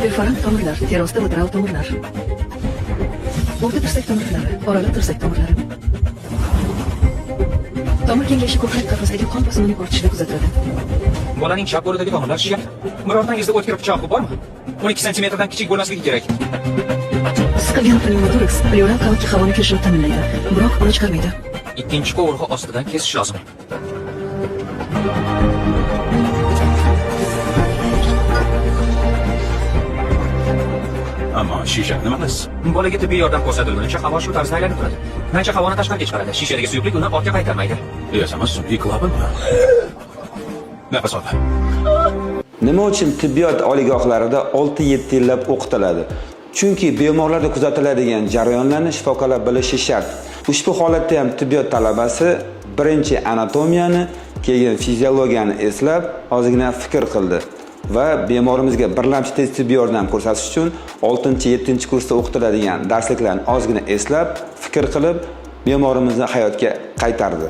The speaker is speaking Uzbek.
Perforant tomirlar, terosti lateral tomirlar. O'rta tirsak tomirlari, oraliq tirsak tomirlari. Tomir kengayishi ko'krak qafasidagi qon bosimining ortishida kuzatiladi. Bolaning chap qo'lidagi tomirlar shishyapti. Birortangizda o'tkir pichoq bormi? 12 santimetrdan kichik bo'lmasligi kerak. Siqilgan pnevmotoraks plevral qavatga havoni kirishini ta'minlaydi, biroq uni chiqarmaydi. Ikkinchi qovurg'a ostidan kesish lozim. Ammo shisha nima qilasiz? Bolaga tibbiy yordam ko'rsatilgunicha havo shu tarzda aylanib turadi. Qancha havoni tashqariga chiqaradi, shishadagi suyuqlik uni ortga qaytarmaydi. Yasama sun'iy klapanmi? Nafas ol. Nima uchun tibbiyot oliygohlarida 6-7 yillab o'qitiladi? Chunki bemorlarda kuzatiladigan jarayonlarni shifokorlar bilishi shart. Ushbu holatda ham tibbiyot talabasi birinchi anatomiyani, keyin fiziologiyani eslab, ozgina fikr qildi va bemorimizga birlamchi tez tibbiy yordam ko'rsatish uchun 6-7 kursda o'qitiladigan darsliklarni ozgina eslab, fikr qilib, bemorimizni hayotga qaytardi.